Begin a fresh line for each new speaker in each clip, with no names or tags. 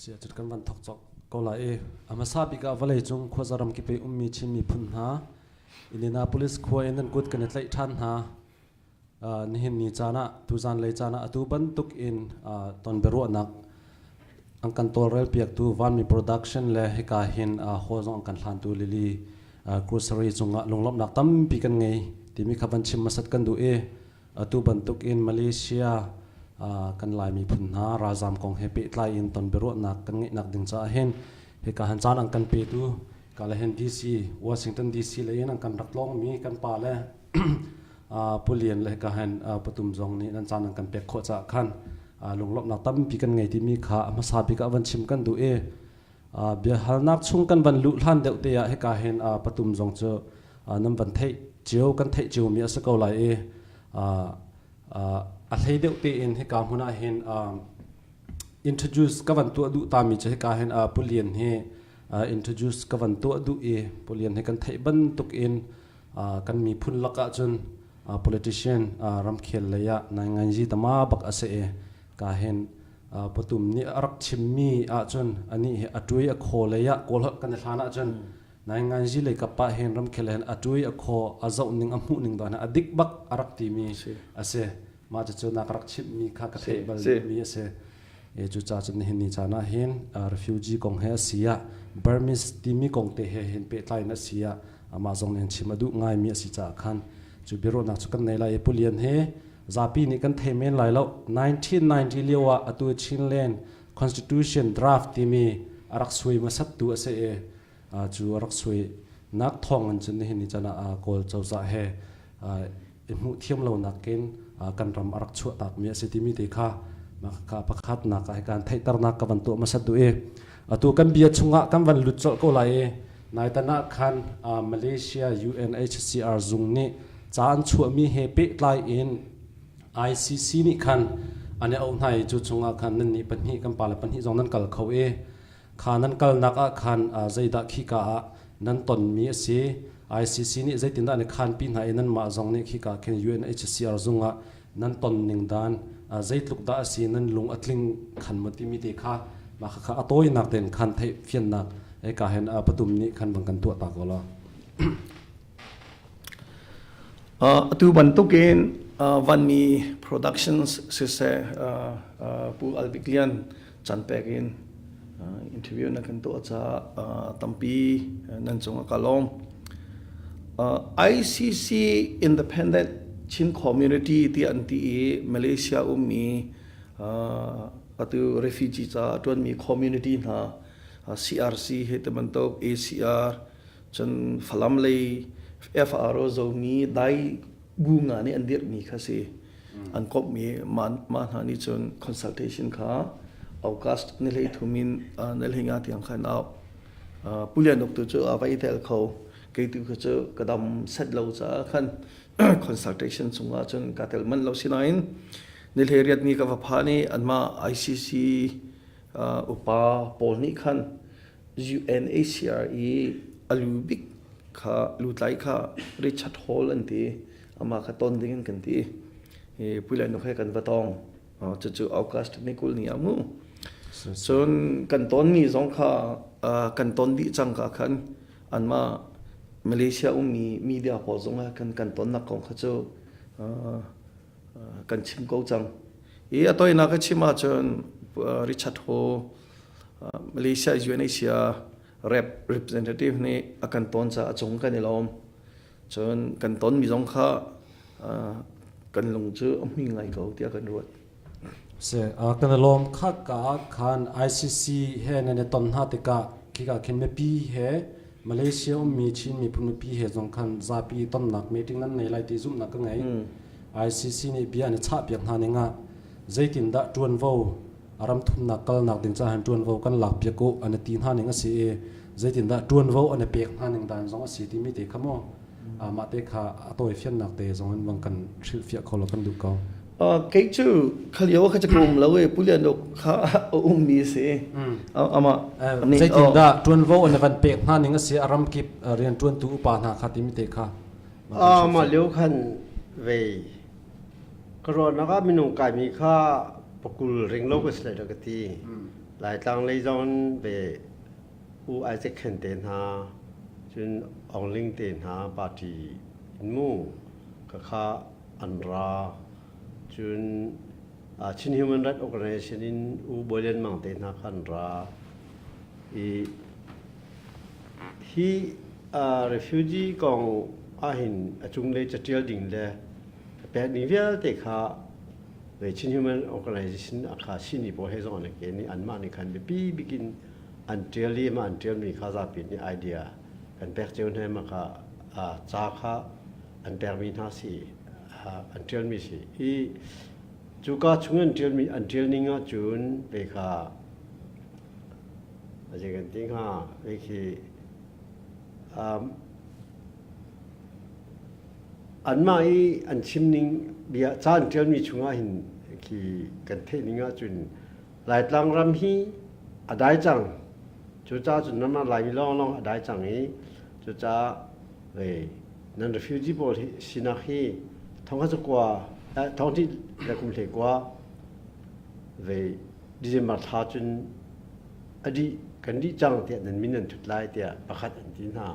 Si ahcun kan van thawk cawk ko lai i a hmasa bik ah vawlei cung khuaza ramkip i ummi Chin miphun hna Indianapolis khua in nan kut kan i tlaih ṭhan hna. Nihin ni caan ah tuzan lei caan ah atu bantuk in ton biaruahnak an kan tawlrel piaktu Vanmi Production le hika hin hall zong an kan hlantu Lily Grocery cungah lunglawmhnak tampi kan ngei timi kha van chim hmasat kan duh i atu bantuk in Malaysia kan Lai miphun hna ralzam kong he pehtlai in ton biaruahnak kan ngeihnak ding caah hin hika han caan an kan petu ka le hin DC Washington DC lei in an kan rak tlawngmi kan pa le Pu Lian le hika hin Patum zong nih nan caan an kan pek khawh caah khan lunglawmhnak tampi kan ngei timi kha a hmasa bik ah van chim kan duh i biahalnak chung kan van luh hlan deuh te ah hika hin Patum zong cu nan van theih cio kan theih cio mi a si ko lai i a hlei deuh tein hika hmun ah hin introduce ka van tuah duh ta mi cu hika hin Pu Lian hi introduce ka van tuah duh i Pu Lian hi kan theih bantuk in kan miphun lakah cun politician ramkhel lei ah nainganzi tama bak a si i ka hin patum nih a rak chimmi ahcun anih hi a tui a khaw lei ah kawl kan i hlan ahcun nainganzi lei kap ah hin ramkhel hin a tui a khaw a zoh ning a hmuh ning dan a dik bak a rak timi a si mah cucu na ka rak chimhmi kha ka theih bal mi a si e cu ca cun nihin ni caan ah hin refugee kong he a si ah Burmese timi kong te he hin pehtlai in a si ah amah zong nih chim a duh ngaimi a si caah khan cu biaruahnak cu kan nei lai i Pulian he zapi nih kan thei men lai lo. 1990 lio ah atu Chinland Constitution draft timi a rak suai hmasat tu a si i cu a rak suai nak thawng in cun nihin ni chan ah Kawl cozah he i hmuh thiam lo nakin kan ram a rak chuah tak mi a si timi te kha ka pakhat nak ah kan theihternak ka van tuah hmasat duh i atu kan bia chungah kan van lut colh ko lai i naitan ah khan Malaysia UNHCR zung nih ca an chuahmi he pehtlai in ICC nih khan an i auh hna i cu chungah khan nan nih pahnih kan pale pahnih zong nan kal kho i kha nan kalnak ah khan zeidah khika ah nan tonmi a si. ICC nih zeitindah an i khanpi hna i nanmah zong nih khika khin UNHCR zung ah nan ton ning dan zeitluk dah a si, nan lung a tling khan maw timi te kha mah kha a tawinak tein khan theih fiannak eka hen patum nih khan bang kan tuah ta ko la.
Atu bantukin Vanmi Productions siseh Pu Albik Lian caan pek in interview na kan tuah caah tampi nan cung ah ka lawm. ICC Independent Chin Community ti an ti i Malaysia ummi atu refugee ca ṭuanmi community hna CRC he ti bantuk ACR cun Falam lei FRO Zomi Dai bu nga nih an dirhmi kha si. An komhmi mah hna nih cun consultation kha August ni hlei thum in ni hlei nga tiang khan au. Pu Lian Uk tu cu a va i tel kho. Kei tu kha cu ka dam set lo caah khan consultation chungah cun ka tel manh lo. Sinain ni hlei riat ni ka va phan i anmah ICC upa pawl nih khan UNHCR i a lu bik kha lutlai kha Richard Hall an ti. Amah kha ton ding in kan ti. Hi Puilai nu he kan va tong. Cucu August ni 20 ni ah mu. Cun kan tonmi zong kha kan ton dih cang ka khan anmah Malaysia ummi media pawl zong ah kan tonnak kong kha cu kan chim ko cang. I a toinak ka chim ahcun Richard Ho Malaysia UNHCR rep representative nih a kan ton caah a cung kan i lawm. Cun kan tonmi zong kha kan lung cu a hmui ngai ko tiah kan ruat.
Si, kan i lawm. Kha ka khan ICC he nan i ton hna tikah khika khin mipi he Malaysia ummi Chin miphun mipi he zong khan zapi tonnak meeting nan nei lai ti zumhnak ka ngei. ICC nih bia an i chahpiak hna ning ah zeitindah ṭuanvo a ram thumnak kalnak ding caah ṭuanvo kan lakpiak u an i ti hna ning a si i zeitindah ṭuanvo an i pek hna ning dan zong a si timi te kha maw mah te kha a tawi fiannak te zong in bang kan hrilhfiah kho lo kan duh ko.
Kei cu khalio kha ka um lo i Pulian uk kha a ummi si. Ama
zeitindah ṭuanvo an van pek hna ning a si a ram kip rianṭuantu upa hna kha timi te kha.
Mah lio khan vei Ka ruahnak ah minung kaimi kha pakul ring lo ka si lai dah ka ti. Laitlang lei zong in ve U Isaac Khen te hna cun Aung Ling te hna party in mu khakha an ra cun Chin Human Rights Organization in U Bawi Lian Mang te hna kha an ra i hi refugee kong ahhin a cunglei catial ding le pek ding vialte kha ve Chin Human Organization a kha sini pawl he zong an ken i anmah nih khan biapi bik in an ṭial i mah an ṭialmi kha zapi nih idea kan pek cio hna mah kha ca kha an pekmi hna si an ṭialmi si i cuka chung an ṭialmi an ṭial ning ahcun ve kha a zei kan ti hnga ve khi Anmah i an chimning bia ca an ṭialmi chungah hin khi kan theih ning ahcun Laitlang ram hi a dai cang. Cucaah cun nanmah Laimi lawnglawng a dai cang i cucaah ve nan refugee pawl hi sinak hi thongkhat zakua thonghnih le kum hlei kua ve December thla cun a dih kan dih cang tiah nan min nan thut lai tiah pakhat an ti hna.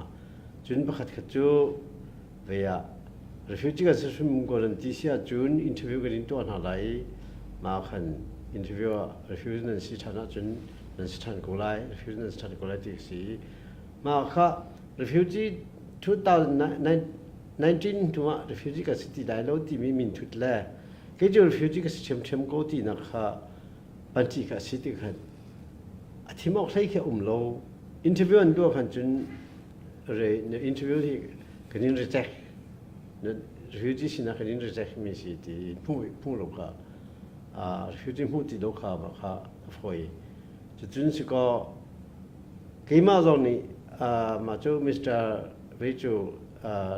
Cun pakhat khat cu ve ah refugee kan si hrim ko nan ti si ahcun interview kan in tuah hna lai i mah khan interview ah refugee nan si ṭhan ahcun nan si ṭhan ko lai refugee nan si ṭhan ko lai ti a si i mah kha refugee 2019 hnu ah refugee kan si ti lai lo timi min thut le kei cu refugee ka si ṭhiamṭhiam ko tinak kha panṭi kha a si ti khan a thim awk hlei khi a um lo interview an tuah khan cun re interview hi kan in reject refugee sinak kan in reject mi si ti hmu hmu lo kha refugee hmu ti lo kha ma kha a fawi cucun si ko keimah zong nih mah cu Mr. Wei cu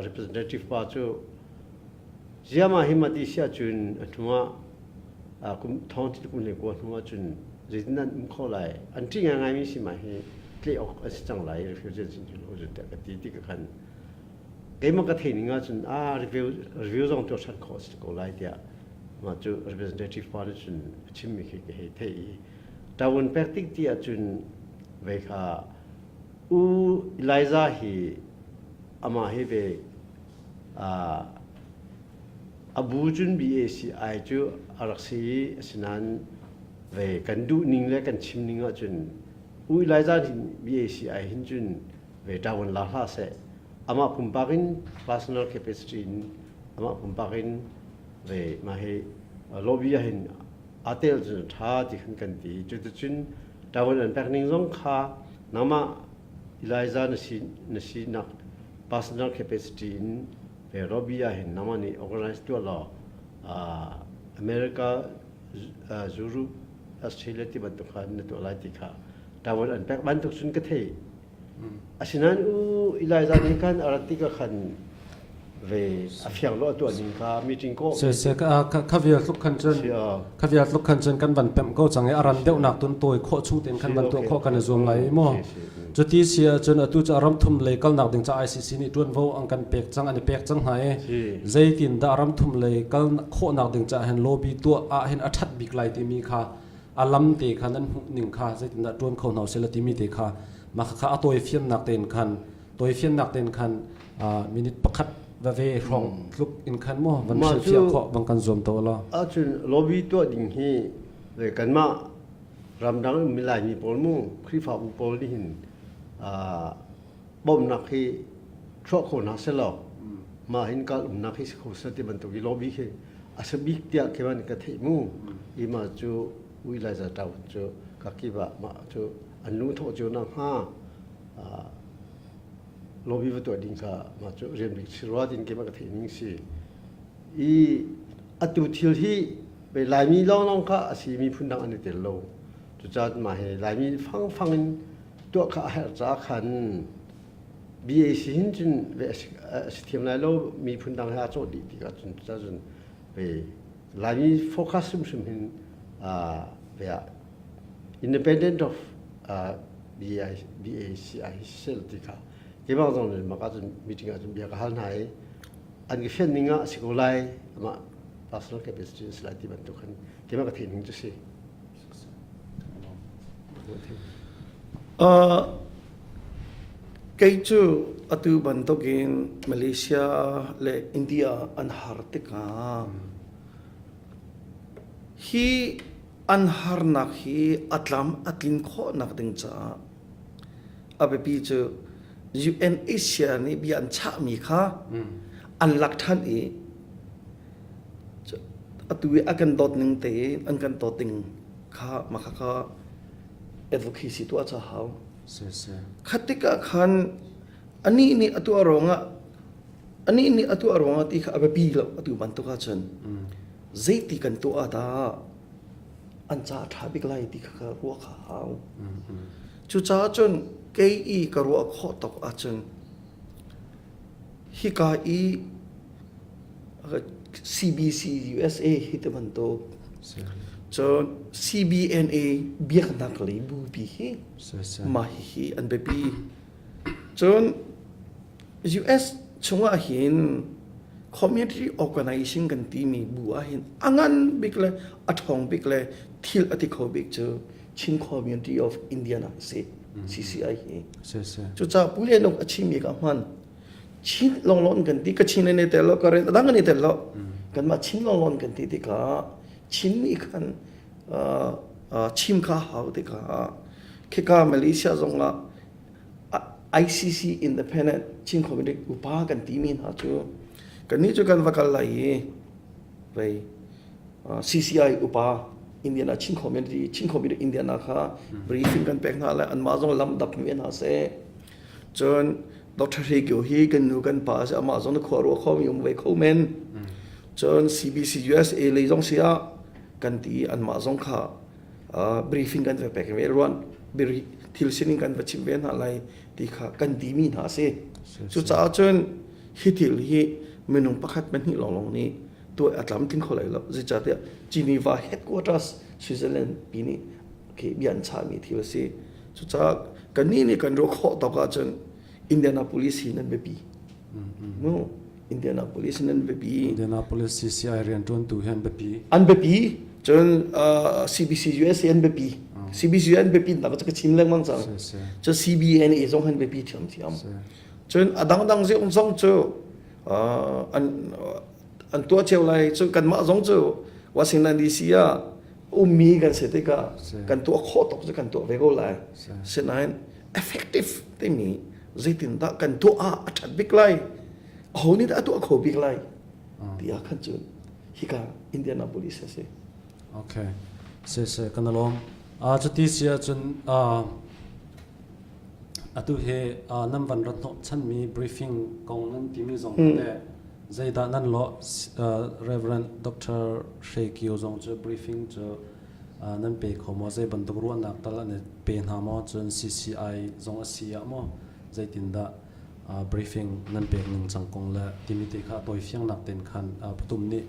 representative pa cu Ziama hi mati si ahcun a hnu ah kum thong ti kum le kua hnu ahcun zeitin an um kho lai an ṭih ngaingaimi si ma hi tleh awk an si cang lai refugee sin hin ho tiah ka ti ti ka khan keimah ka thei ning ahcun ah review review zong tuah ṭhan khawh a si ko lai tiah mah cu representative pa nih cun a chimmi khi ka hei theih i ṭawun pek tik ti ahcun vei kha U Eliza hi amah hi ve A bu cun BACI cu a rak si i asinain ve kan duhning le kan chimning ahcun U Elijah hin BACI hin cun ve ṭawan la hlah seh. Amah pumpak in personal capacity in amah pumpak in ve mah hi lobby ah hin aa tel cun ṭha ti khan kan ti. Cuticun ṭawan an pek ning zong kha nangmah Elijah na si na sinak personal capacity in ve Robbie ah hin nangmah nih organize tuah law America Europe Australia ti bantuk kha na tuah lai ti kha tawon an pek bantuk cun ka thei asinain u Elijah nih khan a rat tikah khan ve a fiang lo a tuah ning kha meeting ko
se se kha vial tluk khan cun kha vial tluk khan cun kan van pemh ko cang i a ran deuhnak tun tawi khawh chung tein khan van tuah khawh kan i zuam lai maw cuti si ahcun atu cu ram thum lei kalnak ding ca ICC nih tuanvo an kan pek cang an i pek cang hna i zeitin dah ram thum lei kal khawhnak ding ca hin lobby tuah ah hin a that bik lai timi kha a lam te kha nan hmuh ning kha zeitindah tuan kho hna sila timi te kha mah kha a tawi fiannak tein khan tawi fiannak tein khan minute pakhat va ve hrawng tluk in khan maw van hrilhfiah khawh bang kan zuam to la
ahcun lobby tuah ding hi ve kanmah ramdang um Laimi pawl mu Khrihfabu pawl nih hin bawmhnak hi chuah kho hna selaw mah hin kal umnak hi si kho seh ti bantuk i lobby khi a si bik tiah keimah nih ka theih mu i mah cu ui lai za tau cu ka kiba mah cu an lungthawh cio nakhnga lobby va tuah ding kha mah cu rian bik si rua tin keimah ka theih ning si i atu thil hi ve Laimi lawnglawng kha a si miphun dang an i tel lo cucaah mah hi Laimi fangfang in tuah kha a herh caah khan BAC hin cun ve a si thiam lai lo miphun dang he aa cawh dih tikah cun cucaah cun ve Laimi focus hrimhrim hin ve ah independent of BACI sel ti kha keimah zong nih maka cun meeting ah cun bia ka hal hna i an ka fian ning ah a si ko lai amah personal capacity si lai ti bantuk khan keimah ka theih ning cu si.
Uh, kei cu atu bantukin Malaysia le India an har tikah hi an harnak hi a tlam a tlin khawhnak ding caah a biapi cu UNHCR nih bia an chahmi kha an lak ṭhan i atu i a kan dawt ning tein an kan dawt ding kha mah kha advocacy tuah ca hau. Khat tikah khan anih nih a tuah ruangah anih nih a tuah ruangah ti kha a biapi lo atu bantuk ahcun zeiti kan tuah dah an ca a ṭha bik lai ti kha ka ruah kha hau. Cucaah cun kei i ka ruah khawh tawk ahcun hika i CBC USA hi ti bantuk cun CBNA biaknak lei bupi hi mah hihi an biapi. Cun US chungah hin community organization kan timi bu ah hin a ngan bik le a ṭhawng bik le thil a ti kho bik cu Chin Community of Indiana a si CCI hi. Cucaah Pu Lian Uk a chimmi ka hman. Chin longlon kan ti ka Chin an i tel lo ka ren adang an i tel lo kanmah Chin longlon kan ti tikah Chin nih khan chim kha hau tikah khika Malaysia zongah ICC Independent Chin Community upa kan timi hna cu kannih cu kan va kal lai i vei CCI upa Indiana Chin Community Chin Community Indiana kha briefing kan pek hna le anmah zong lam dap mi hna seh cun Dr. Hre Kio hi kan nu kan pa si amah zong na khua ruah kho mi um ve kho men cun CBC USA lei zong si ah kan ti anmah zong kha briefing kan va pek ve ruan thil sining kan va chim ve hna lai ti kha kan timi hna a si cucaah cun hi thil hi minung pakhat pahnih lawnglawng nih tuah a tlamtling kho lai lo zeicahtiah Geneva headquarters Switzerland pi nih khi bia an chahmi thil a si cucaah kannih nih kan ruah khawh tawk ahcun Indianapolis hi nan biapi mu Indianapolis nan biapi.
Indianapolis CCI rianṭuantu hi an biapi.
An biapi. Cun CBC USA an biapi. CBC an biapi nak cu ka chim lengmang cang. Cun CBNA zong an biapi ṭhiamṭhiam. Cun a dangdang zong cu an an tuah cio lai. Cun kanmah zong cu Washington DC ah ummi kan si tikah kan tuah khawh tawk cu kan tuah ve ko lai. Sinain effective timi zeitindah kan tuah ah a ṭhat bik lai aho nih dah a tuah kho bik lai ti ah khan cun hika Indianapolis a si.
Okay. Se se kan lawm. A cuti si ahcun atu hi nan van rat hnawh chanmi briefing kong nan timi zong te zeidah nan lawh Reverend Dr. Hre Kio zong cu briefing cu nan pe kho maw zei bantuk ruahnak tal an i pe hna maw cun CCI zong a si ah maw zeitindah briefing nan pek ning cang kong le timi te kha tawi fiangnak ten khan patum nih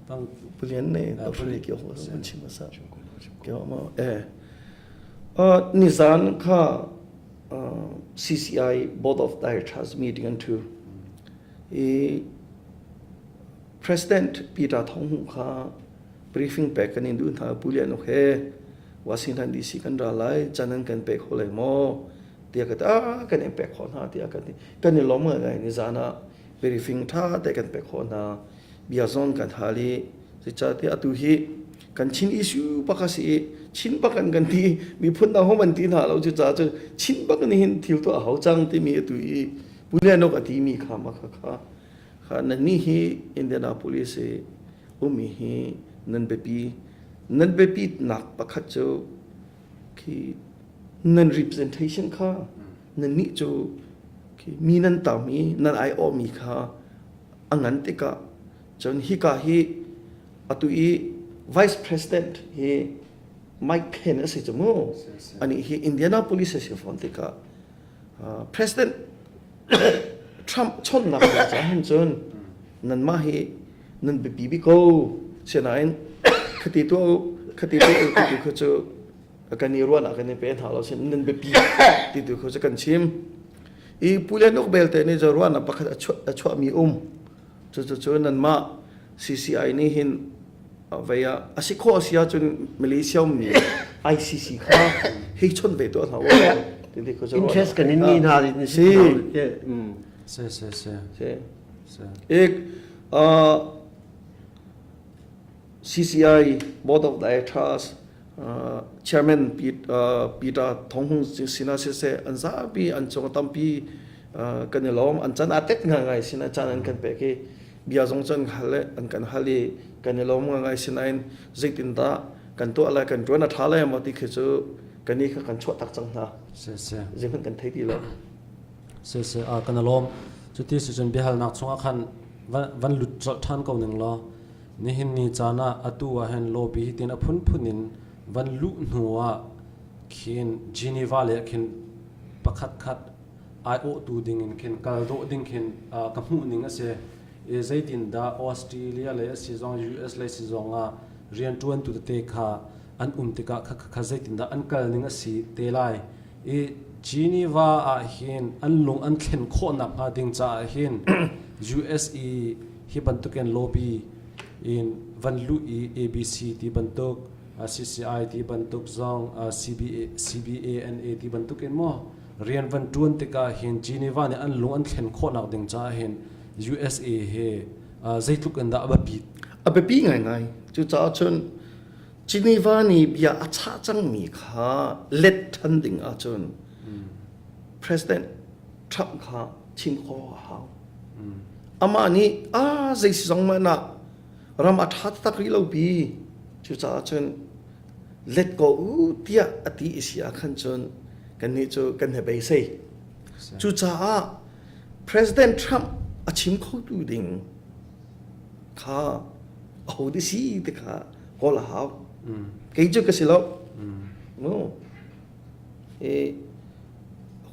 tang Pulian ne Dr. Kio ho an chim asa kyo ma eh nizan kha CCI Board of Directors meeting an thu i President Peter Thong Hu kha briefing pek kan in duh hna Pu Lian Uk he Washington DC kan ra lai chan an kan pe kho lai maw tiah ka ti ah kan in pek khawh hna tiah kan ti kan i lawm ngai ni zan ah briefing tha te kan pek khawh hna bia zong kan hal i zeicahtiah atu hi kan Chin issue bak a si i Chin bak an kan ti miphun dang hom an ti hna lo cucaah cun Chin bak nih hin thil tuah a hau cang timi atu i Pu Lian Uk a timi kha ma kha kha kha nan nih hi Indianapolis i ummi hi nan biapi nan biapitnak pakhat cu khi nan representation kha nan nih cu khi mi nan tam i nan aiawhmi kha a ngan tikah cun hika hi atu i vice president hi Mike Pence a si cu mu ani hi Indianapolis a si fawn tikah President Trump chawnhnak caah hin cun nanmah hi nan biapi bik ko sinain khati tuah u khati tuah u ti tu kha cu kan i ruahnak kan i pe hna lo sin nan biapi ti tu kha cu kan chim i Pu Lian Uk belte nih cu ruahnak pakhat a chuahmi um cu cu cu nanmah CCI nih hin. Vei ah a si khawh a si ahcun Malaysia ummi ICC kha hei chawnh ve tuah hna u.
Interest kan in ni hna ni
si.
Si si si.
Si. Ik CCI Board of Directors Chairman Peter Thong Hung sina siseh an zapi an cung tampi kan i lawm an can a tet ngai sina caan an kan pek i bia zong cu an hal an kan hal i kan i lawm ngai sinain zeitindah kan tuah lai kan ṭuan a ṭha lai maw ti khi cu kan i kha kan chuah tak cang hna zeihmanh kan thei ti lo.
Si si kan i lawm. Cuti si cun biahalnak chungah khan van lut colh ṭhan ko ning law nihin ni caan ah atu ah hin lobby hi tin a phunphun in van luh hnu ah khin Geneva le khin pakhat khat aiawhtu ding in khin kal dawh ding khin ka hmuh ning a si. I zeitindah Australia lei a si zong US lei si zong ah rianṭuantu tete kha an um tikah kha kha zeitindah an kal ning a si te lai. I Geneva ah hin an lung an thlen khawhnak hnga ding caah hin US i hi bantukin lobby in van luh i ABC ti bantuk CCI ti bantuk zong CBA CBANA ti bantuk in maw rian van ṭuan tikah hin Geneva nih an lung an thlen khawhnak ding caah hin USA he zeitluk in dah a biapit?
A biapi ngaingai. Cucaah cun Geneva nih bia a chah cangmi kha let ṭhan ding ahcun President Trump kha chim khawh a hau. Amah nih a zei si zong hmanh ah ram a ṭha taktak rih lo pi. Cucaah cun let ko u tiah a ti i si ah khan cun kannih cu kan he beisei. Cucaah President Trump a chim khotu ding kha aho ti si ti kha kawl a hau. Kei cu ka si lo. No. I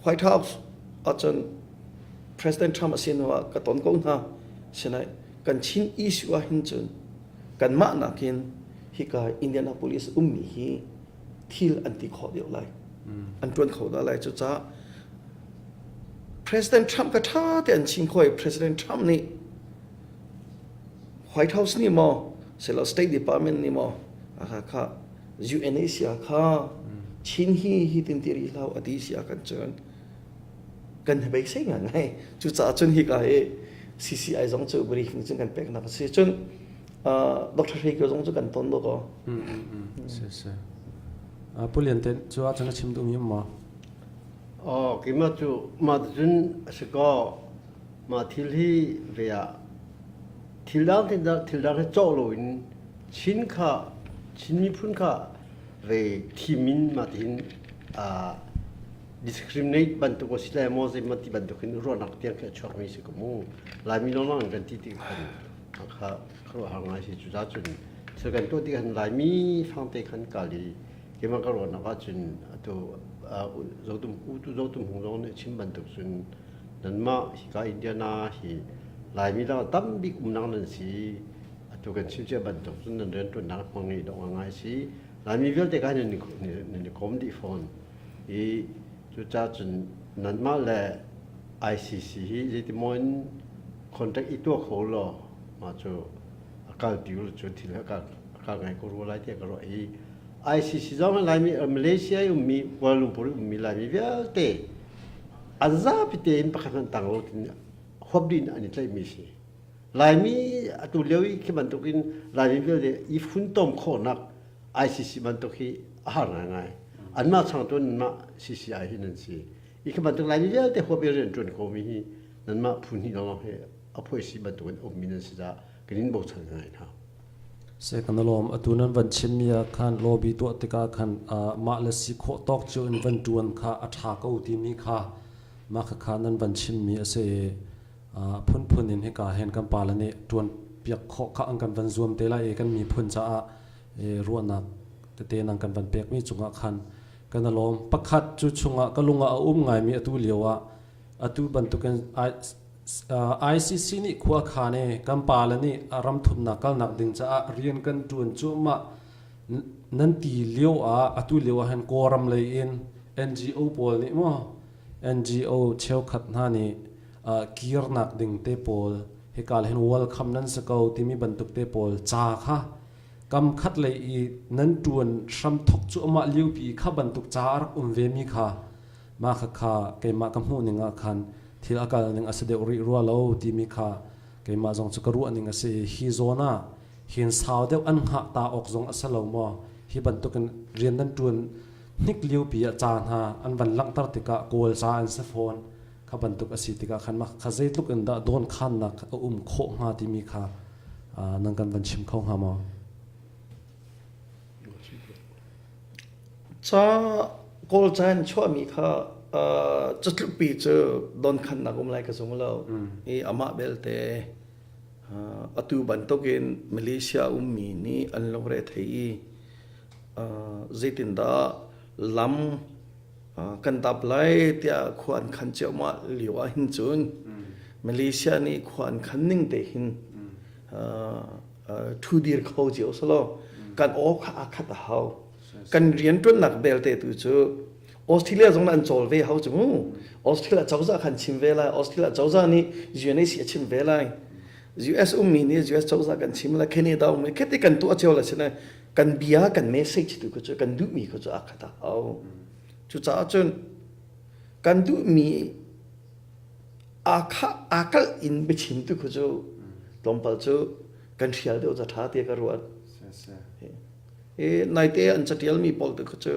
White House ahcun President Trump a si hnu ah ka ton ko hna. Sinain kan Chin issue ah hin cun kanmah nakin hika Indianapolis ummi hi thil an ti khawh deuh lai. An ṭuan kho dah lai. Cucaah President Trump ka ṭha te an chim khawh i President Trump nih White House nih maw silo State Department nih maw kha kha UNHCR kha Chin hi hi tin ti rih hlah a ti si ah kan cun kan beisei ngai ngai. Cucaah cun hika hi CCI zong cu briefing cun kan peknak a si. Cun Dr. Hreikyo zong cu kan ton dawk.
Si si. Pu Lian te cu ahcun na chim duhmi um maw?
Oh, keimah cu mah cun a si ko. Mah thil hi ve ah thil dang thil dang hi cawh loin Chin kha Chin miphun kha ve thim in mah tihin discriminate bantuk a si lai maw zeimaw ti bantuk in ruahnak tiang khi a chuakmi si ko mu. Laimi lawnglawng in kan ti ti khan kha khuaruahhar ngai si. Cucaah cun thil kan tuah tik khan Laimi fangte khan kal i keimah ka ruahnak ahcun atu Zotum u tu Zotum Hung zong nih chim bantuk cun nanmah hika Indiana hi Laimi lak tambik umnak nan si. Atu kan chim cia bantuk cun nan rianṭuannak hmang i dawh ngai si. Laimi vialte kha nan i kom dih fawn. I cucaah cun nanmah le ICC hi zeitimaw in contact i tuah kho law mah cu a kalpi u cu thil a kal a kal ngai ko rua lai tiah ka ruah i ICC zong Laimi Malaysia i ummi Kuala Lumpur i ummi Laimi vialte an zapi tein pakhat hmanh tang lo tin huap dih in an i tlaihmi si. Laimi atu lio i khi bantukin Laimi vialte i funtom khawhnak ICC bantuk hi a har ngaingai. Anmah changtu nanmah CCI hi nan si. I khi bantuk Laimi vialte huap i rian ṭuan komi hi nanmah phu hnih lawnglawng hi a phuaisi bantukin ummi nan si caah kan in bochan ngai hna.
Se kan lawm atu nan van chimmi ah khan lobby tuah tikah khan mah le si khawh tawk cio in van ṭuan kha a ṭha ko timi kha mah khakha nan van chimmi a si i phunphun in hika hin kan pale nih ṭuan piak khawh kha an kan van zuam te lai i kan miphun caah ruahnak tete nan kan van pekmi cungah khan kan i lawm. Pakhat cu chungah ka lung ah a um ngaimi atu lio ah atu bantukin ICC nih khua khan i kan pale nih ram thumnak kalnak ding caah rian kan ṭuan cuahmah nan ti lio ah atu lio ah hin Kawlram lei in NGO pawl nih maw NGO cheukhat hna nih kirnak ding te pawl hika hin welcome nan si ko timi bantuk te pawl ca kha. Kam khat lei i nan ṭuan hram thok cu amah liopi kha bantuk ca a rak um vemi kha mah khakha keimah ka hmuh ning ah khan thil a kal ning a si deuh rih rua lo timi kha keimah zong cu ka ruah ning a si i hi zawn ah hin sau deuh an hngah ta awk zong a si lo maw hi bantukin rian nan ṭuan hnik liopi ah ca hna an van langhter tikah kawl ca an si fawn kha bantuk a si tikah khan mah kha zeitluk in dah dawnkhannak a um khawh hnga timi kha nan kan van chim kho hnga maw?
Ca Kawl ca in chuahmi kha catlukpi cu donkhannak um lai ka zung lo. I amah belte atu bantukin Malaysia ummi nih an lungre thei i zeitindah lam kan dap lai tiah khua an khan ciahmah lio ah hin cun Malaysia nih khua an khan ning te hin thu dir kho cio selaw kan aw kha aa khat a hau kan rianṭuannak belte tu cu Australia zong an cawl ve hau cu mu Australia cozah khan chim ve lai Australia cozah nih UNHC a chim ve lai US ummi nih US cozah kan chim lai Canada ummi khiti kan tuah cio la sine kan bia kan message tu cu kan duhmi kha cu aa khat a hau cucaah cun kan duhmi aa kha aa kalh in biachim tu khu cu tlawmpal cu kan hrial deuh za ṭha tiah ka ruat i naite an catialmi pawl tu khu cu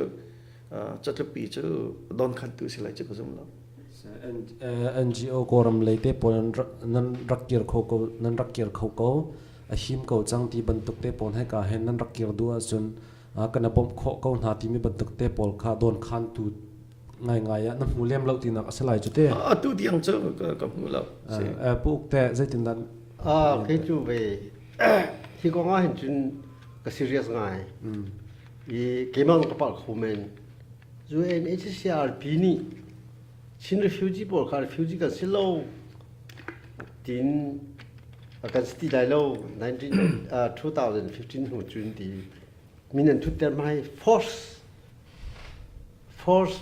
catlupi cu donkhantu si lai cu ka zum lo
NGO Kawlram lei te pawl nan rak kir kho ko nan rak kir kho ko a him ko cang ti bantuk te pawl he ka hen nan rak kir duh ahcun kan bawmh khawh ko hna timi bantuk te pawl kha dawnkhantu ngaingai ah na hmu lem lo tinak a si lai cu te.
Atu tiang cu ka hmu lo.
Pu Uk te zeitindah
Ah kei cu ve hi kong ah hin cun ka serious ngai. I keimah ka palh kho men. UNHCR nih Chin refugee pawl kha refugee kan si lo tin kan si ti lai lo 19 2015 hnu cun ti min an thutter mai force force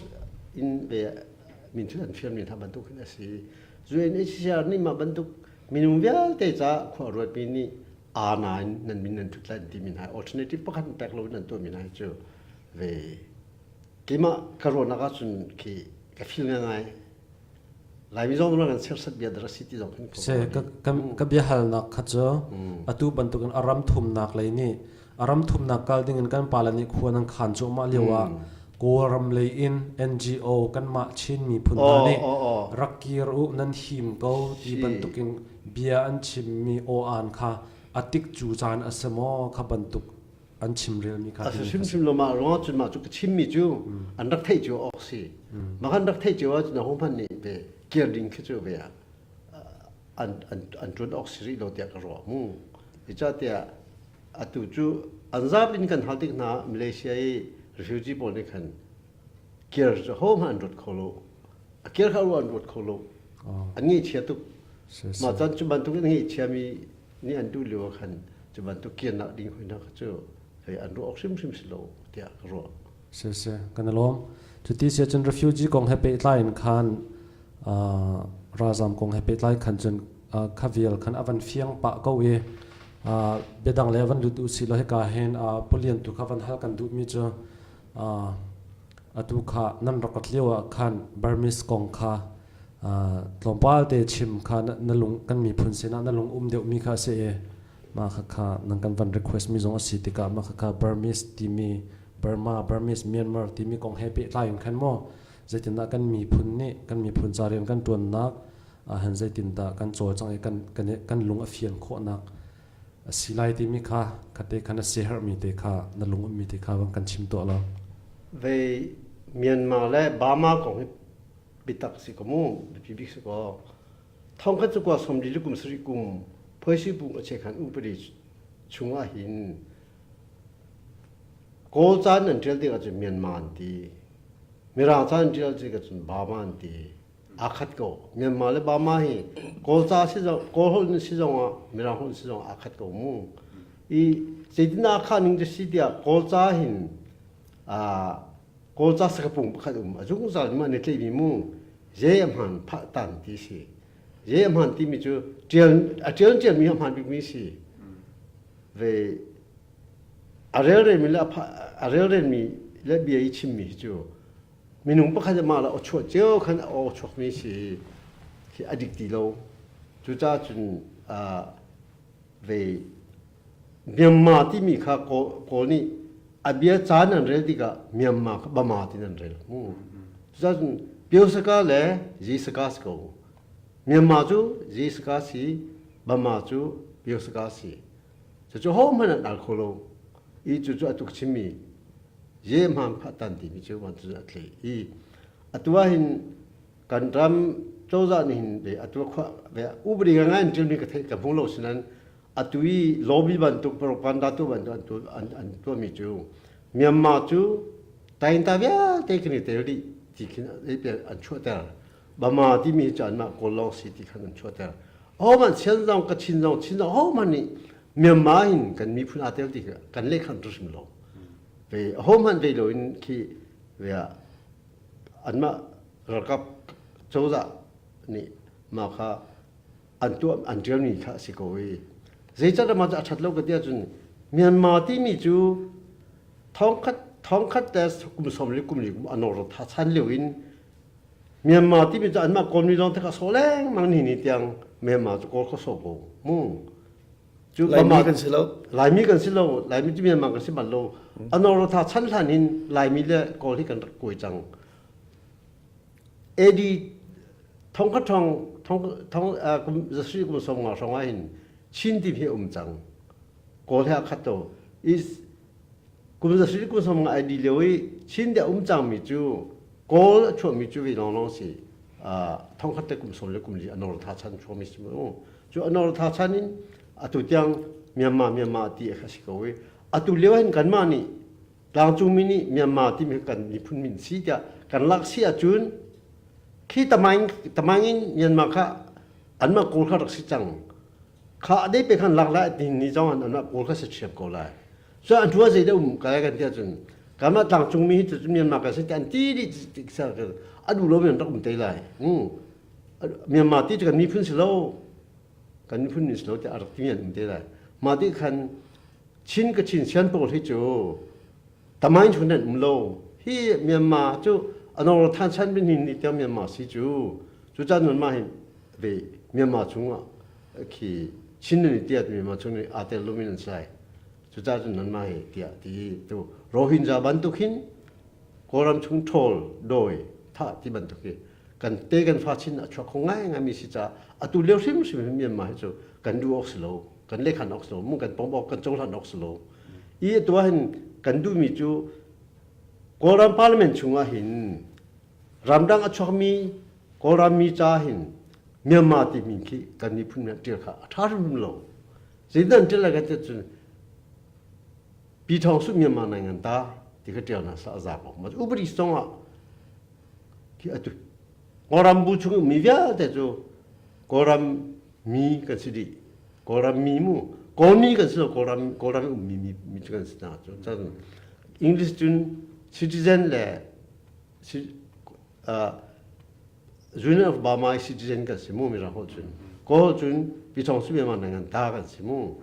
in ve min thut an fial mi hna bantuk hin a si UNHCR nih mah bantuk minung vialte ca khua ruatmi nih aa nain nan min nan thut lai ti mi hna alternative pakhat pek lo nan tuah mi hna cu ve keimah ka ruahnak ahcun khi ka feel ngai Laimi zong kan serhsat bia dara si ti zong hin
Se ka ka biahalnak kha cu atu bantukin a ram thumnak lei nih a ram thumnak kal ding in kan pala nih khua nan khan cu mah lio ah Kawlram lei in NGO kanmah Chin miphun hna nih rak kir u nan him ko ti bantukin bia an chimmi aw aan kha atik cu caan a si maw kha bantuk an chimrelmi kha
a si hrimhrim lo mah ruangah cun mah cu ka chimmi cu an rak theih cio awk si mah kan rak theih cio ahcun aho hmanh nih ve kir ding khi cu ve an an an ṭuan awk si rih lo tiah ka ruah mu tiah atu cu an zap in kan hal tik hna Malaysia i refugee pawl nih khan kir cu ho hmanh an ruat kho lo a kir kha an ruat kho lo an ngaihchia tuk mah caan cu bantuk in ngaihchiami nih an duh lio ah khan cu bantuk kirnak ding hoi hna kha cu hei an ruah awk hrimhrim si lo tiah ka ruah.
Si si kan i lawm. Cuti si ahcun refugee kong he pehtlai in khan ralzam kong he pehtlai khan cun kha vial khan a van fiang pah ko i biadang le van lut u si law hika hin pulian tu kha van hal kan duhmi cu atu kha nan rak rat lio ah khan Burmese kong kha tlawmpal te chim kha na lung kan miphun sinah na lung um deuhmi kha a si i mah kha nan kan van request mi zong a si tikah mah kha Burmese timi Burma Burmese Myanmar timi kong he pehtlai in khan maw zeitindah kan miphun nih kan miphun ca rian kan ṭuannak han zeitindah kan cawlcangh i kan kan kan lung a fian khawhnak a si lai timi kha khate khan a siaherhmi te kha na lung ummi te kha van kan chim tuah law.
Vei Myanmar le Burma kong hi biatak si ko mu biapi bik si ko thong khat cu kwa som li kum sarih kum phoisi bu a che khan upadi chungah hin Kawl ca nan ṭial tikah cun Myanmar an ti Mirang ca an ṭial tikah cun Burma an ti aa khat ko Myanmar le Burma hi Kawl ca si zong Kawl holh in si zongah Mirang holh in si zongah aa khat ko mu i zeitin aa khah ning cu si tiah Kawl ca hin Kawlca sakapung pakhat um a zungzal in mah ni tleimi mu ze a hmaan phah tan ti si ze a hmaan timi cu ṭial a ṭial ṭialmi a hmaan bikmi si ve. A relrenmi le a relrenmi le bia i chimmi hi cu minung pakhat mah le aw chuah cio khan a aw chuakmi si hi a dik ti lo. Cucaah cun ve Myanmar timi kha Kawl nih a bia caan an rel tikah Myanmar kha Bama tin an rel. Cucaah cun Pyosaka le Zisaka si ko. Myanmar cu Zisaka si, Bama cu Pyosaka si. Cucu hohmanh an al kho lo. I cucu atu ka chimmi ye hmaan pha tan timi cu van cu a tle i atu ah hin kan ram cozah nih hin ve atu khua ve upadi ngai an ṭialmi ka theih ka hmu lo sinan atu i lobby bantuk propaganda tu bantuk an tu an an tuahmi cu Myanmar cu tainta vialte kan i tel dih ti khin an chuahter Bama timi cu anmah Kawl lawng si ti khan an chuahter. Ahohmanh Sian zong Kachin zong Chin zong ahohmanh nih Myanmar in kan miphun aa tel ti kan lehkhan hrim lo. Ve ahohmanh ve loin khi ve ah anmah ralkap cozah nih mah kha an tuah an ṭialmi kha a si ko i zeicahdah mah cu a ṭhat lo ka ti ahcun Myanmar timi cu thongkhat thongkhat te kum sawm le kum li kum a nawr tha chan lio in Myanmar timi cu anmah Kawlmi lawng te kha sawh lengmang ni ni tiang Myanmar cu Kawl kha sawh ko mu.
Cu Laimi kan si lo.
Laimi kan si lo. Laimi cu Myanmar kan si bal lo. Anorotha chan hlan in Laimi le Kawl hi kan rak kuai cang. AD thongkhat thong thong thong kum zasri kum som nga hrawng ah hin Chin ti hi um cang. Kawl he a khat to. Is kum zasri kum som nga ID lio i Chin de um cangmi cu Kawl a chuahmi cu vi lawnglawng si. Thongkhat te kum som le kum li Anorotha chan chuahmi si mu. Cu Anorotha chan in atu tiang Myanmar Myanmar ti a si ko i atu lio hin kanmah nih tlangcungmi nih Myanmar timi kan miphun min si tiah kan lak si ahcun khi tamaing tamaing in Myanmar kha anmah Kawl kha rak si cang. Kha dei pe khan lak lai ti ni zong an anmah Kawl kha si ṭhiam ko lai. So an ṭua zei dah um kai kan ti ahcun kanmah tlangcungmi hi cu Myanmar kan si ti an ti dih tik a duh lomi an rak um te lai. Myanmar ti cu kan miphun si lo kan miphun min si lo tiah a rak timi an um te lai. Mah ti khan Chin ka Chin sian pawl hi cu tamain chun an um lo. Hi Myanmar cu anor than chan bin hin ni tiang Myanmar si cu cu caan nun mah hin ve Myanmar chungah khi Chin ni tiah Myanmar chung ni aa tel lomi nan sai. Cucaah cun nanmah hi tiah ti tu Rohingya bantuk hin Kawlram chung ṭhawl dawi thah ti bantuk hi kan te kan fa chin a chuak kho ngaingai mi si caah atu lio hrimhrim hi Myanmar hi cu kan duh awk si lo kan lehkhan awk si lo mu kan pom awk kan cohlan awk si lo i atu ah hin kan duhmi cu Kawlram parliament chungah hin ramdang a chuakmi Kawlram mi ca hin Myanmar timi khi kan miphun nih ṭial kha a ṭha hrimhrim lo Zeidah an ṭial lai kan ti cun Pi Thawng Su Myanmar nai ngan ta ti kha ṭial hna sah a za ko. Ma upadi zong ah khi atu Kawlram bu chung mi vialte cu Kawlram mi kan si dih. Kawlram mi mu Kawlmi kan si lo Kawlram Kawlram ummi mi mi cu kan si hna cu. Cun English cun citizen le Union of Burma citizen kan si mu mirang holh cun Kawl cun Pichong su Myanmar nangan ta kan si mu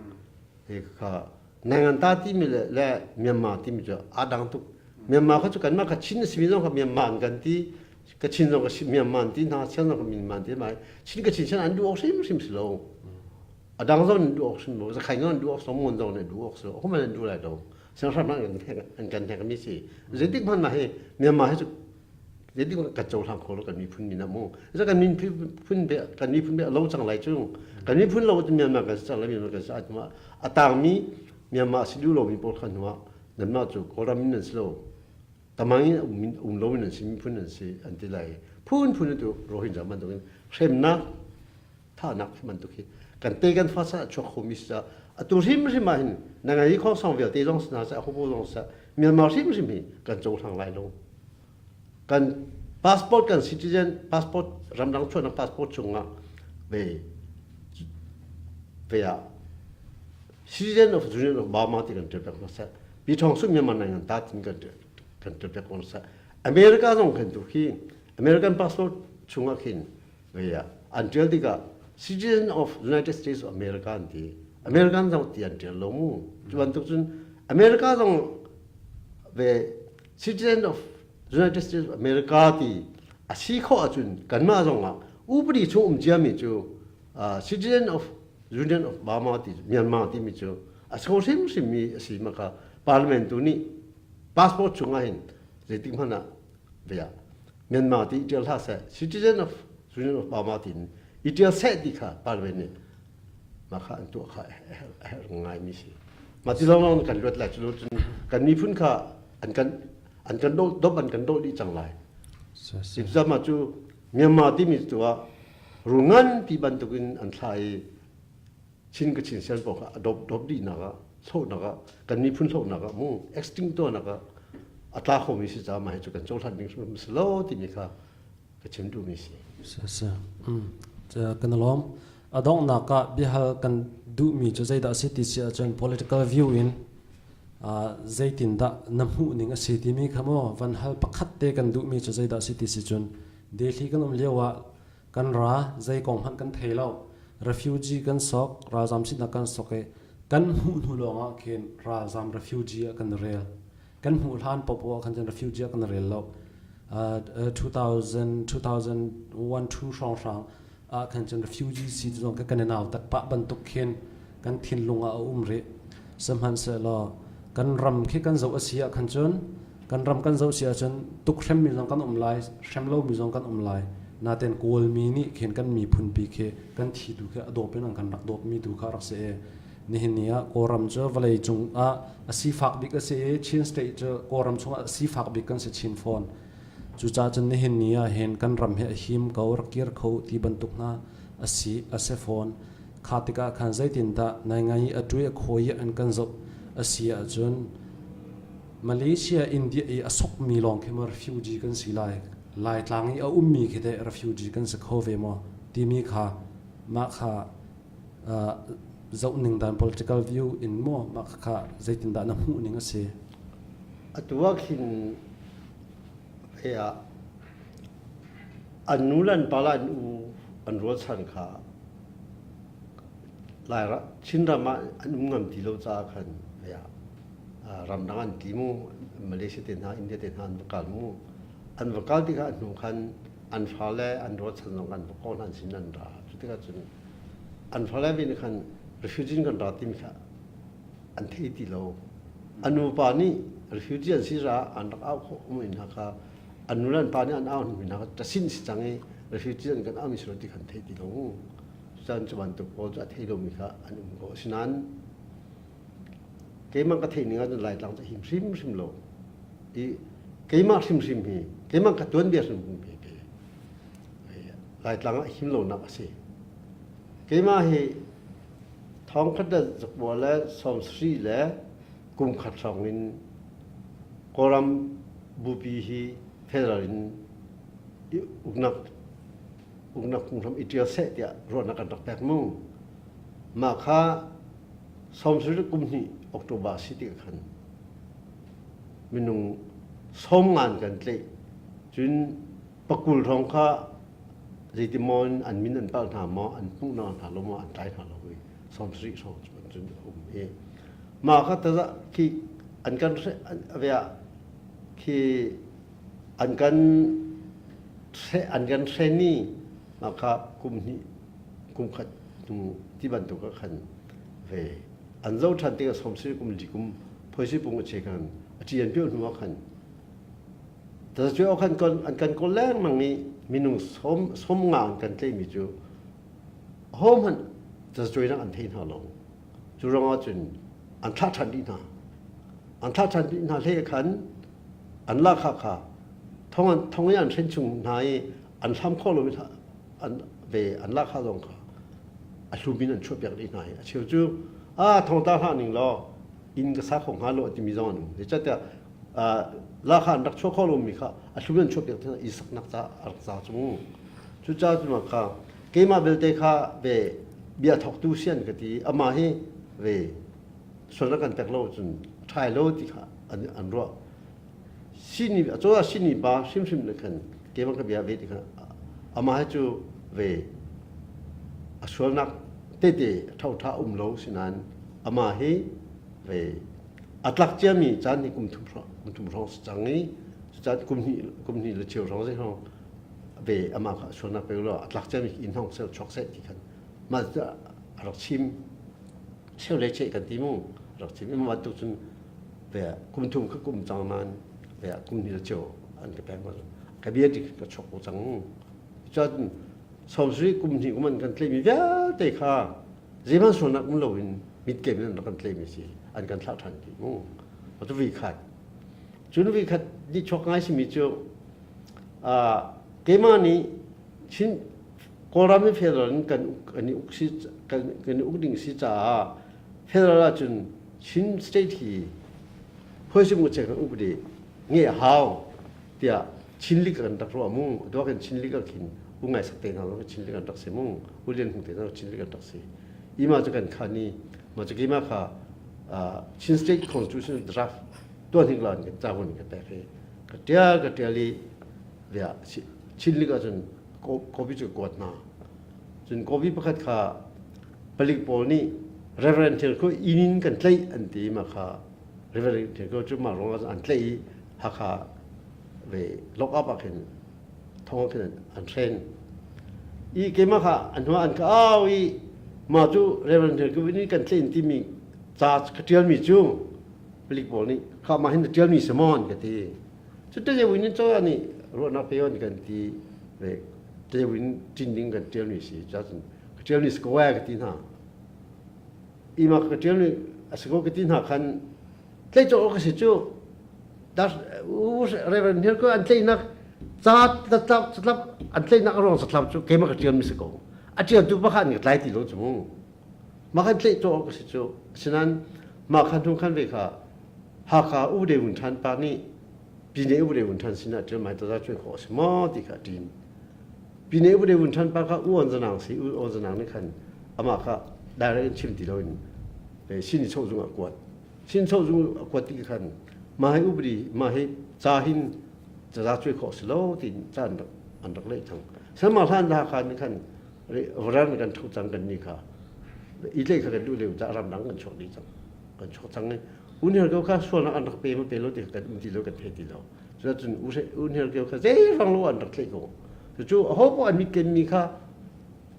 he kha nangan ta timi le le Myanmar timi cu aa dang tuk Myanmar kha cu kanmah kha Chin simi zong kha Myanmar an kan ti ka Chin zong ka Myanmar an ti hna Shan zong ka Myanmar an ti ma Chin ka Chin Shan an duh awk hrimhrim si lo a dang zong an duh awk hrim lo Zakhain zong an duh awk si lo Mon zong an duh awk si lo human an duh lai lo sianghram an kan hnek mi si zeitik hmanh mah hi Myanmar hi cu zeitik kan cohlang kho lo kan miphun min ah mu za kan miphun be kan miphun be lo cang lai cu kan miphun lo cu Myanmar kan si cang lai Myanmar kan si atma a tangmi Myanmar si duh lomi pawl kha hnuah nanmah cu Kawlram in nan si lo tamang in um um lo in nan si miphun nan si an ti lai phun phun tu Rohingya bantukin hremnak thahnak bantuk hi kan te kan fa sa chuak khomi si ca atu hrimhrim ah hin na ngai khong song vialte zong si hna seh hobo zong seh Myanmar hrimhrim hi kan cohlang lai lo kan passport kan citizen passport ramdang chuahnak passport chungah ve ve ah citizen of Union of Burma ti kan ṭial pek hna seh pi thong su Myanmar nai ngan ta tin kan kan ṭial pek ko seh America zong khan tu khi American passport chungah khin an ṭial tikah citizen of United States of America an ti. American zong ti an ṭial lo mu. Cu bantuk cun America zong ve citizen of United States of America ti a si khawh ahcun kanmah zong ah upadi chung um ciami cu citizen of Union of Burma ti Myanmar timi cu a so hrimhrim mi a si maka parliament tu nih passport chungah hin zeitik hmanh ah vea Myanmar ti i ṭial hlah seh citizen of Union of Burma tiin i ṭial seh ti kha parliament nih mah kha an tuah kha a herh ngaimi si. Mah ti lawnglawng kan luat lai cu cun kan miphun kha an kan an kan dop an kan doh dih cang lai. Zama cu Myanmar timi tu ah rul nganpi bantukin an thlah i Chin ka Chin sian paoh kha a dop dop dihnak ah hlohnak ah kan miphun hlohnak ah mu extinct tuahnak ah a tla khomi si caah mah hi cu kan cohlan ding hrim si lo timi kha ka chim duhmi si.
Si Kan i lawm. A donghnak ah biahal kan duhmi cu zeidah a si ti si ahcun political view in zeitindah na hmuh ning a si timi kha maw van hal pakhat te kan duhmi cu zeidah a si ti si cun Delhi kan um lio ah kan ra zei kong hmanh kan thei lo refugee kan sok ralzam sinak kan sok i kan hmuh hnu lawng ah khin ralzam refugee ah kan rel kan hmuh hlan popo ah khan cun refugee ah kan rel lo 2000 2001 2 hrawng hrang ah khan cun refugee si zong kan i nau tak pah bantuk khin kan thinlung ah a um rih sihmanhsehlaw kan ram khi kan zoh a si ah khan cun kan ram kan zoh si ahcun tuk hremmi zong kan um lai hrem lomi zong kan um lai naten kawlmi nih khin kan miphun pi khi kan thi tu khi a dawp in an kan rak dawpmi tu kha rak si i nihin ni ah Kawlram cu vawlei cung ah a sifak bik a si i Chin state cu Kawlram chungah a sifak bik kan si chin fawn cucaah cun nihin ni ah hin kan ram hi a him ko rak kir kho ti bantuk hna a si a si fawn kha tikah khan zeitindah nai ngai i a ṭui a khawi i an kan zoh a si ahcun Malaysia India i a sokmi lawng khi maw refugee kan si lai Laitlang i a ummi khi teh refugee kan si kho ve maw timi kha mah kha zoh ning dan political view in maw mah kha zeitindah na hmuh ning a si?
Atu ah khin he ah an nu le an pa le an u an rualchan kha Laira Chinram ah an um ngam ti lo caah khan he ah ramdang an ti mu Malaysia te hna India te hna an va kal mu an va kal tikah hnu khan an fale an rualchan zong an va kawl hna an sin an ra cu tikah cun an fale ve nih khan refugee kan ra timi kha an thei ti lo an nupa nih refugee an si ra an rak au khawh um in hna kha an nu le an pa nih an au hnu hna kha tasin si cang i refugee an kan au mi si lo ti khan thei ti lo cun cu bantuk pawl cu a thei lomi kha an um ko asinain keimah ka theih ning ahcun Laitlang cu a him hrimhrim lo i keimah hrimhrim hi keimah ka tuanbia hrimhrim hi Laitlang ah him lonak a si. Keimah hi thongkhat le zakua le sawmsarih le kum khat hrawng in Kawlram bupi hi federal in uknak uknak phunghram i ṭial seh tiah ruahnak kan rak pek mu. Mah kha 90 kum hnih October si tikah khan minung sawm ngan kan tlaih. Cun pakul hrawng kha zeitimaw in an min an palh hna maw an hmuh hna hna lo maw an tlai hna lo i 70 hrawng cu an cun a um i mah kha taza khi an kan avea khi an kan an kan hren i mah kha kum hnih kum khat hnu ti bantuk ah khan ve an zo ṭhan tikah 70 kum li kum phoisi pung a che khan a ṭian pio hnu ah khan Tazacuai khan an kan kawl lengmang i minung sawm sawm nga an kan tlaihmi cu ahohmanh tazacuainak an thei hna lo. Cu ruangah cun an thlah ṭhan dih hna. An thlah ṭhan dih hna hlei khan an lahkhah kha thong an thong i an hren chung hna i an hlam khawh lomi an ve an lahkhah zong kha a hlum in an chuahpiak dih hna i a cheu cu a thong ta hlah ning law inn ka sa kho hnga lo timi zong an um. Zeicahtiah lahkhah an rak chuah kho lomi kha a hlum an chuahpiak hna i saknak ca a rak za cu cucaah cun kha keimah belte kha ve bia thawktu sian ka ti amah hi ve sualnak kan pek lo cun ṭhai lo ti kha an an ruah sini acodah sini pa hrimhrim ne khan keimah ka bia ve ti kha amah hi cu ve a sualnak tete ṭhoṭha um lo sinain amah hi ve. A tlak ciami caan hi kum thum hrawng kum thum hrawng si cang i cucaan kum hnih kum hnih le cheu hrawng zei hrawng ve amah kha sualnak pe law a tlak ciami inn hong sel chuak seh ti khan mah cu a rak chim cheu le cheh kan ti mu rak chim i mah tu cun ve kum thum kha kum cang nain ve kum hnih le cheu an ka pek ma ka bia ti ka chuak ko cang cun sawmsarih kum hnih kum an kan tlaihmi vialte kha zeihmanh sualnak um loin mitkem in an rak kan tlaihmi si an kan thlah ṭhan ti mu cu vi khat cun vi khat ni chuak ngai simi cu keimah nih Chin Kawlram i federal in kan kan i uk si kan kan i uk ding si caah federal ahcun Chin state hi phoisim u chek upadi nge hau tiah Chin League kan rak ruah mu adua kan Chin League khin u ngai sak te hna lo Chin League kan rak si mu u lian hung te hna Chin League kan rak si ima cu kan khan i ma cu kima kha Chin State Constitution draft tuan hing lan kan ca hun ka pek hi ka tial ka tial i via Chin League ahcun kopi cu kuat hna cun kopi pakhat kha palik pawl nih Reverend Thil khu inn in kan tlaih an ti ma kha Reverend Thil cu mah ruangah an tlaih i Hakha ve lock up ah khin thong ah khin an hren i keimah kha an hnuah an ka au i mah cu Reverend Thil khu inn kan tlaih timi ca ka ṭialmi cu palik pawl nih kha mah hin na ṭialmi si maw an ka ti cu Tayawin in cozah nih ruahnak pe on kan ti ve Tayawin ṭin ding kan ṭialmi si cun ka ṭialmi si ko ka ti hna ima ka ṭialmi a si ko ka ti hna khan tlaih cawk awk a si cu Reverend Hill ko an tlaihnak ca catlap catlap an tlaihnak a ruang catlap cu keimah ka ṭialmi si ko a ṭialtu pakhat nih ka tlai ti lo cu mu mah kan tlaih cawk awk a si cu asinain mah khan hnu khan ve kha Hakha u de vun ṭhan pa nih Pine u de vun ṭhan sinah ṭial mai taza cuai khawh a si maw ti kha a ṭin. Pine u de vun ṭhan pa kha u on zanang si u on zanang nih khan amah kha direct in chim ti loin sin i chawh zung ah kuat. Sin chawh zung a kuat ti khan mah hi upadi mah hi ca hin taza cuai khawh a si lo tiin ca an rak an rak leh cang. Sanmah hlan Hakha nih khan varan kan ṭho cang kan ni kha i tlaih kha kan duh lio ca ramdang kan chuak dih cang. Kan chuak cang i unher ko kha sualnak an rak pe ma pe lo ti kan um ti lo kan thei ti lo cucun unher ko kha zeirang lo an rak tlaih ko cucu aho poh an mit kenmi kha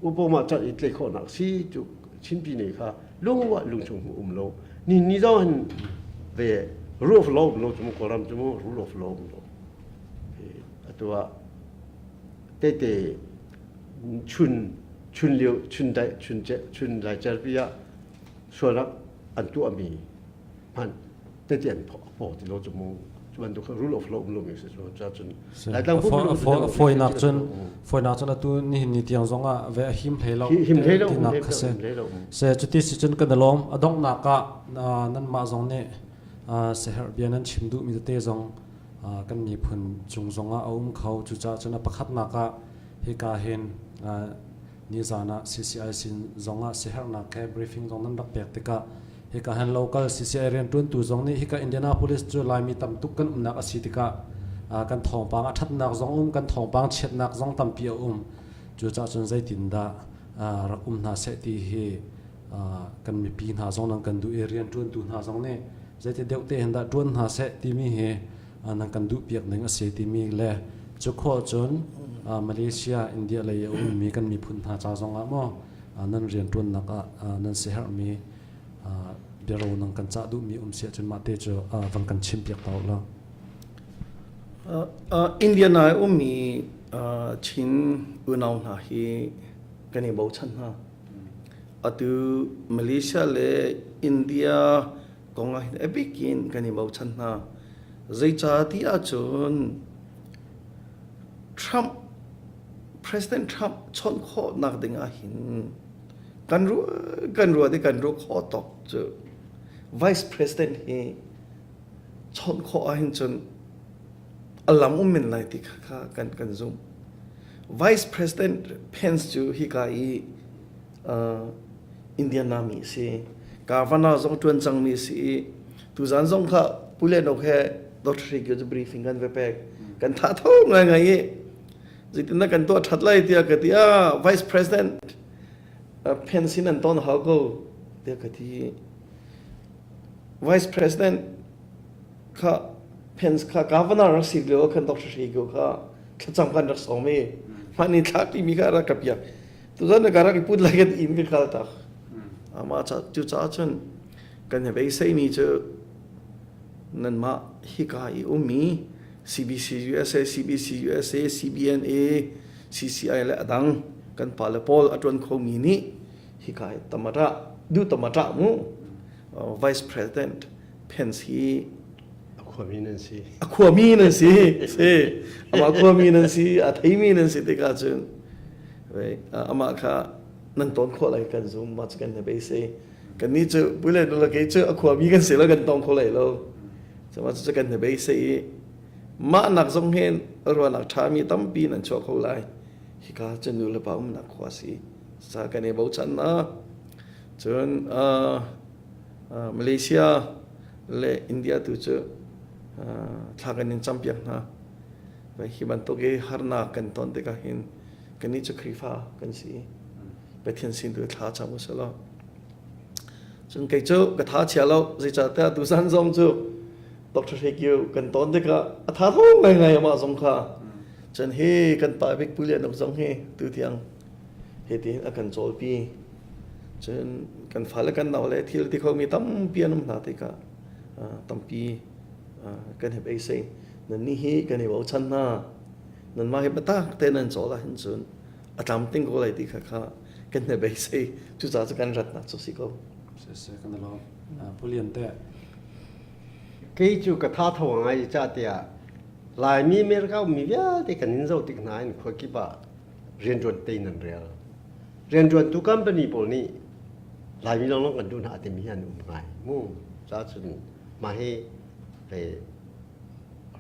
upo ma chat i tlaih khawhnak si cu Chinpi ne kha lungwa lungchung mu um lo ni ni zong hin ve rule of law um lo cu mu kawlram cu mu rule of law um lo atu ah tete chun chun lio chun dai chun chun lai cherpi ah sualnak an tuahmi hmanh tete an phaw ti lo cu mu cu bantuk rule of law um lomi si cu cun Laitlang
fawinak cun fawinak cun atu nihin ni tiang zong ah ve a him hlei lo
him hlei lo
tinak kha si se cuti si cun kan lawm a donghnak ah nanmah zong nih seher bia nan chim duhmi tete zong kan miphun cung zong ah a um kho cucaah cun a pakhatnak ah hika hin Nizan ah CCI sin zong ah siaherhnak he briefing zong nan rak pek tikah hika han local CCI rianṭuantu zong nih hika Indianapolis cu Laimi tam tuk kan umnak a si tikah kan thawngpang a ṭhatnak zong um kan thawngpang chiatnak zong tampi a um. Cucaah cun zeitindah rak um hna seh ti hi kan mipi hna zong nan kan duh i rianṭuantu hna zong nih zeiti deuh te hin dah ṭuan hna seh timi hi nan kan duhpiak ning a si timi le cu khawh cun Malaysia, India lei a ummi kan miphun hna ca zong ah maw nan rianṭuannak ah nan siaherhmi biaro nan kan cah duhmi um si ahcun mah te cu van kan chimpiak ta law.
India na ummi Chin unau hna hi kan i bochan hna. Atu Malaysia le India kong ah hin a bik in kan i bochan hna. Zeicah ti ahcun Trump President Trump chawnh khawhnak ding ah hin kan ruah kan ruah i kan ruah khawh tawk cu Vice President hi chawnh khawh ahhin cun a lam um men lai ti kha kha kan kan zumh. Vice President Pence cu hika i uh, Indiana mi a si. Governor zong ṭuan cangmi a si i tuzan zong kha Pu Le Nok he Dr. Hri cu briefing kan va pek. Kan tha tho ngaingai i zeitindah kan tuah ṭhat lai tiah ka ti ah Vice President Pence in an ton hau ko tiah ka ti. Vice President Kha Pence kha governor rak si lio khan Dr. Hre Kio kha thlacam kan rak sawm i mah ni thla timi kha rak ka piak. Tuzan ka rak i put lai kan inn ka kal tak. Amah ca cu caah cun kan i beiseimi cu nanmah hika i ummi CBC USA, CBC USA, CBNA, CCI le adang kan pale pawl a ṭuan khomi nih hika hi tamata du tamata mu Vice President Pence hi
a khuami nan si
a khuami nan si si amah khuami nan si a theimi nan si tikah cun amah kha nan ton khawh lai kan zum ma kan na beisei kan ni cu pule nula kei cu a khuami kan si lo kan tong kho lai lo cuma cu kan na beisei i mah nak zong hin ruahnak ṭhami tampi nan chuah kho lai hika cu nu le pa umnak khua si sa kan i bochan na cun Malaysia le India tu cu thla kan in campiak hna hi bantuk i harnak kan ton tikah hin kannih cu Khrihfa kan si Pathian sin tu thla cam u sih law cun kei cu ka tha chia lo zeicahtiah tuzan zong cu Dr. Hre Kio kan ton tikah a tha tho ngaingai amah zong kha cun hi kan pa bik Pu Lian Uk zong hi tu tiang hi tiin a kan cawlpi cun kan fale kan nau le thil ti khomi tampi an um hna tikah tampi kan he beisei nan nih hi kan i bochan hna nanmah hi biatak te nan cawl ahhin cun a tlamtling ko lai ti kha kha kan hne beisei cucaah cu kan ratnak cu si ko
si kan lawm Pu Lian te
kei cu ka tha tho ngai ca tiah Laimi America ummi vialte kan in zoh tik hna in khua kip ah rianṭuan te in an rel rianṭuantu company pawl nih Laimi lawnglawng kan duh hna timi hi an um ngai mu ca cun mah hi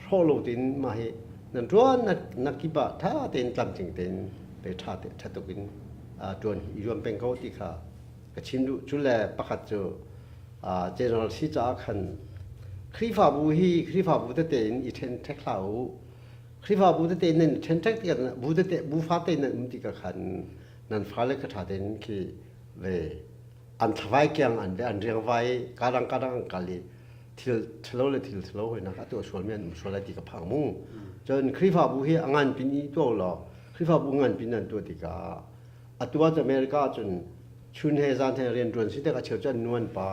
hrawh lo tein mah hi nan ṭuan na kip ah ṭha tein tlamtling tein pe ṭha te ṭha tuk in ṭuan i zuam peng ko ti kha ka chim duh cu le pakhat cu general si caah khan Khrihfabu hi Khrihfabu tete in i ṭhen ṭhek hlah u Khrihfabu tete in nan i ṭhen ṭhek tikah bu tete bu fate in nan um tikah khan nan fale kha ṭha tein khi ve an thlavai kiang an ve an riangvai kadang kadang an kal i thil ṭhalo le thil ṭhalo hoinak a tuah sualmi an um sual lai ti ka phang mu. Cun Khrihfabu hi a ngan pin i tuah law Khrihfabu ngan pin an tuah tikah atu ah America cun chun he zan he rian ṭuan si tikah cheu cu an nu an pa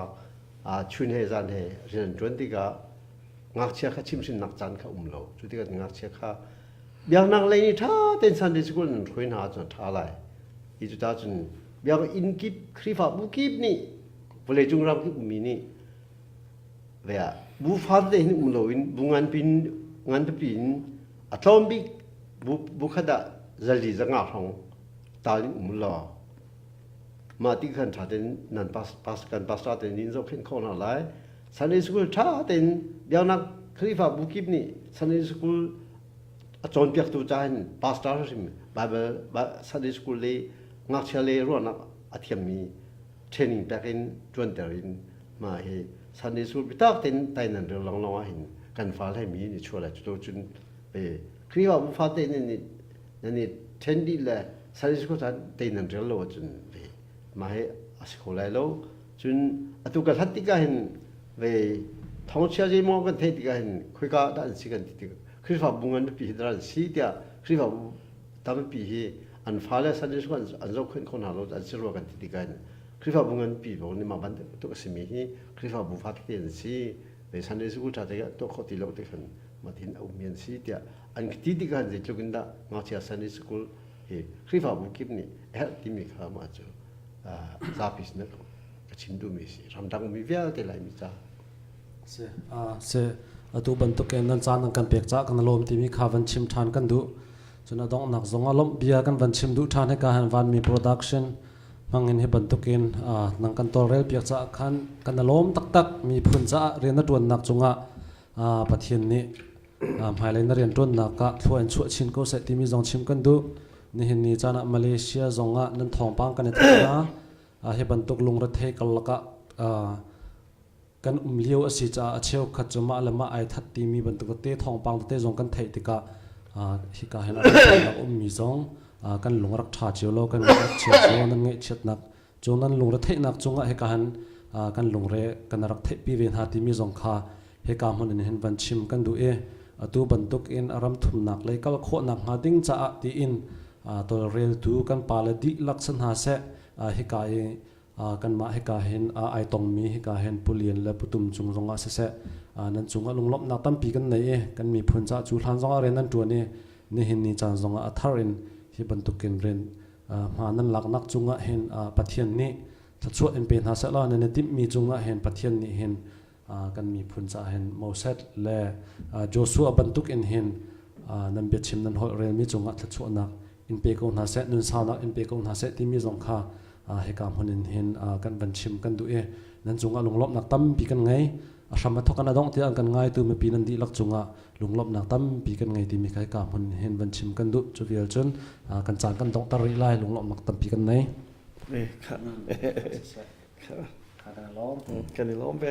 chun he zan he rian an ṭuan tikah ngakchia kha chimhrinnak caan kha um lo. Cu tikah ngakchia kha biaknak lei nih ṭha tein Sunday school an hruai hna ahcun a ṭha lai. Hi cu ta cun biakinn kip Khrihfabu kip nih vawleicung ram kip ummi nih ve ah bu fate hin um loin bu nganpi nganpipi in a tlawm bik bu bu khat ah zali zanga hrawng tal in um law mah ti khan ṭha tein nan pas pas kan pastor te nin zohkhenh khawh hna lai Sunday school ṭha tein biaknak Khrihfa bu kip nih Sunday school a cawnpiaktu ca hin pastor hrim Bible Sunday school le ngakchia le ruahnak a thiammi training pek in ṭuanter in mah hi Sunday school bitak tein tai nan rel lawnglawng ah hin kan fal he mi ni chuah lai cu cun ve Khrihfabu fate nan i nan i ṭhen dih le Sunday school caan te nan rel lo ahcun ve mah hi a si kho lai lo cun atu ka hlat tikah hin ve thawngchia zeimaw kan theih tikah hin khoika dah an si kan ti tik Khrihfabu ngan pipi hi dah an si tiah Khrihfabu tampi hi an fale Sunday school an zohkhenh kho hna lo an si rua kan ti tikah hin Khrihfabu nganpi zong nih mah bantuk a simi hi Khrihfabu fa tete an si. Ve Sunday school ṭha te tuah khawh ti lo te khan matin a ummi an si tiah an ti tikah zeitluk in dah ngakchia Sunday school hi Khrihfabu kip nih a herh timi kha mah cu zapi sin ka chim duhmi si ramdang ummi vialte Laimi ca.
Si si atu bantuk in nan caan nan kan pek ca kan lawm timi kha van chim ṭhan kan duh. Cun a donghnak zong ah lawmh bia kan van chim duh ṭhan hika han vanmi production hmangin hi bantukin nang kan tawlrel piak caah khan kan i lawm taktak miphun caah rian na ṭuannak cungah Pathian nih hmailei na rian ṭuannak ah thlua in chuah chin ko seh timi zong chim kan duh. Nihin ni caan ah Malaysia zong ah nan thawngpang kan i theih hna. Hi bantuk lungrethei karlak ah kan um lio a si caah a cheukhat cu mah le mah ai that timi bantuk te thawngpang tete zong kan theih tikah hika hin a ummi zong kan lung rak ṭha cio lo kan rak chia cio nan ngaihchiatnak cu nan lungre theihnak cungah hika hin kan lungre kan rak theihpi ve hna timi zong kha Hika hmun in hin van chim kan duh i atu bantuk in a ram thumnak lei kal khawhnak hnga ding caah tiin tawlreltu kan pale dihlak si hna seh, hika i kanmah hika hin ai tongmi hika hin Pu Lian le Pu Tum cung zongah siseh, nan cungah lunglawmhnak tampi kan nei i kan miphun caah cu hlan zongah rian nan ṭuan i nihin ni caan zongah a thar in hi bantukin rian hma nan laknak cungah hin Pathian nih thluachuah in pe hna seh law nan i timhmi cungah hin Pathian nih hin kan miphun caah hin Moses le Joshua bantuk in hin nan biachim nan holh relmi cungah thluachuahnak in pe ko hna seh, nunsaunak in pe ko hna seh timi zong kha hika hmun in hin kan van chim kan duh i nan cungah lunglawmhnak tampi kan ngei. A hram a thawk an a dongh tiah an kan ngaitu mipi nan dihlak cungah lunglawmhnak tampi kan ngei timi kha hika hmun hin van chim kan duh. Cu vial cun kan caan kan donghter rih lai, lunglawmhnak tampi kan nei.
Kan i lawm ve.